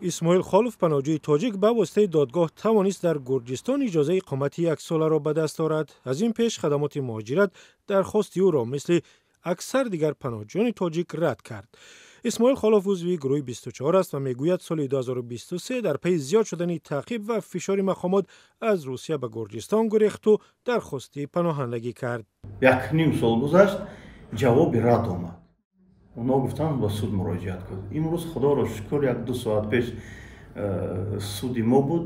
Исмоил Холов, паноҳҷӯи тоҷик, ба воситаи додгоҳ тавонист дар Гурҷистон иҷозаи иқомати яксоларо ба даст орад. Аз ин пеш хадамоти муҳоҷират дархости ӯро мисли аксар дигар паноҳҷӯёни тоҷик рад кард. Исмоил Холов узви гурӯҳи 24 аст ва мегӯяд, соли 2023 дар пайи зиёд шудани таъқиб ва фишори мақомот аз Русия ба Гурҷистон гурехту дархости паноҳандагӣ кард. 1,5 сол гузашт, ҷавоби рад омад. Онҳо гуфтанд, ба суд муроҷиат кун. Имрӯз, худоро шукр, 1-ду соат пеш суди мо буд,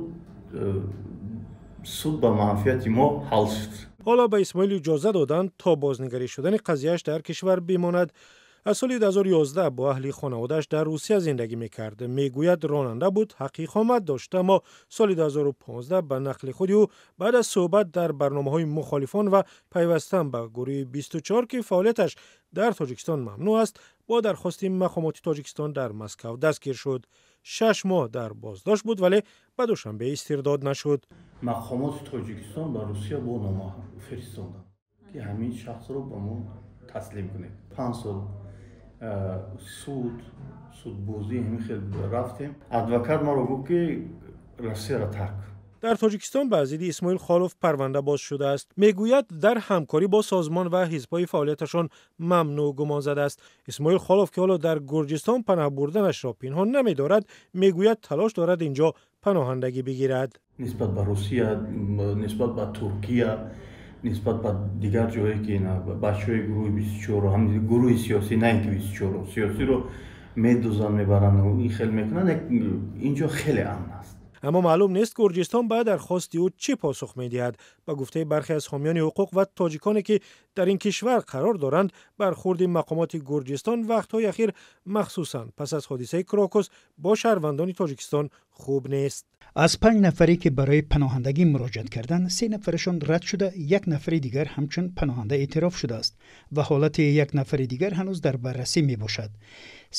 суд ба манфиати мо ҳал шуд. Ҳоло ба Исмоил иҷоза доданд, то бознигарӣ шудани қазияаш дар кишвар бимонад. Аз соли 2011 бо аҳли хонаводааш дар Русия зиндагӣ мекард. Мегӯяд, ронанда буд, ҳаққи иқомат дошт, аммо соли 2015, ба нақли худи ӯ, баъд аз суҳбат дар барномаҳои мухолифон ва пайвастан ба гурӯҳи 24, ки фаъолияташ дар Тоҷикистон мамнӯъ аст, бо дархости мақомоти Тоҷикистон дар Москав дастгир шуд. 6 моҳ дар боздошт буд, вале ба Душанбе истирдод нашуд. Мақомоти Тоҷикистон ба Русия бо нома фиристоданд, ки ҳамин шахсро ба мо таслим кунед. 5 сол суд, судбозӣ, ҳамин хел рафтем. Адвокат маро гуфт, ки Россияро тарк. Дар Тоҷикистон ба зидди Исмоил Холов парванда боз шудааст. Мегӯяд, дар ҳамкорӣ бо созмон ва ҳизбҳои фаъолияташон мамнӯъ гумон задааст. Исмоил Холов, ки ҳоло дар Гурҷистон паноҳ бурданашро пинҳон намедорад, мегӯяд, талош дорад инҷо паноҳандагӣ бигирад. Нисбат ба Русия, нисбат ба Туркия, нисбат ба дигар ҷое, ки бачаҳои гурӯҳи 24-ро, гурӯҳи сиёсӣ, на ин ки 24-ро, сиёсиро медузанд, мебаранд, ин хел мекунанд, инҷо хеле амн аст. Аммо маълум нест, Гурҷистон ба дархости ӯ чӣ посух медиҳад. Ба гуфтаи бархе аз ҳомиёни ҳуқуқ ва тоҷиконе, ки дар ин кишвар қарор доранд, бархурди мақомоти Гурҷистон вақтҳои ахир, махсусан пас аз ҳодисаи Крокус, бо шаҳрвандони Тоҷикистон хуб нест. Аз панҷ нафаре, ки барои паноҳандагӣ муроҷиат карданд, се нафарашон рад шуда, як нафари дигар ҳамчун паноҳанда эътироф шудааст ва ҳолати як нафари дигар ҳанӯз дар баррасӣ мебошад.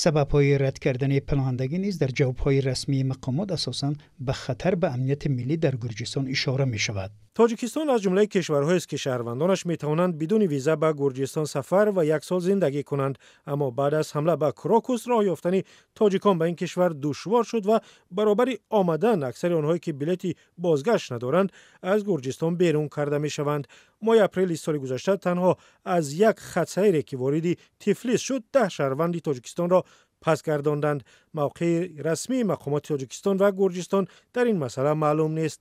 Сабабҳои рад кардани паноҳандагӣ низ дар ҷавобҳои расмии мақомот асосан ба хатар ба амнияти миллӣ дар Гурҷистон ишора мешавад. Тоҷикистон аз ҷумлаи кишварҳоест, ки шаҳрвандонаш метавонанд бидуни виза ба Гурҷистон сафар ва як сол зиндагӣ кунанд. Аммо баъд аз ҳамла ба Крокус роҳ ёфтани тоҷикон ба ин кишвар душвор шуд ва баробари омадан аксари онҳое, ки билети бозгашт надоранд, аз Гурҷистон берун карда мешаванд. Моҳи апрели соли гузашта танҳо аз як хатсайре, ки вориди Тифлис шуд, 10 шаҳрванди Тоҷикистонро пас гардонданд. Мавқеи расмии мақомоти Тоҷикистон ва Гурҷистон дар ин масъала маълум нест.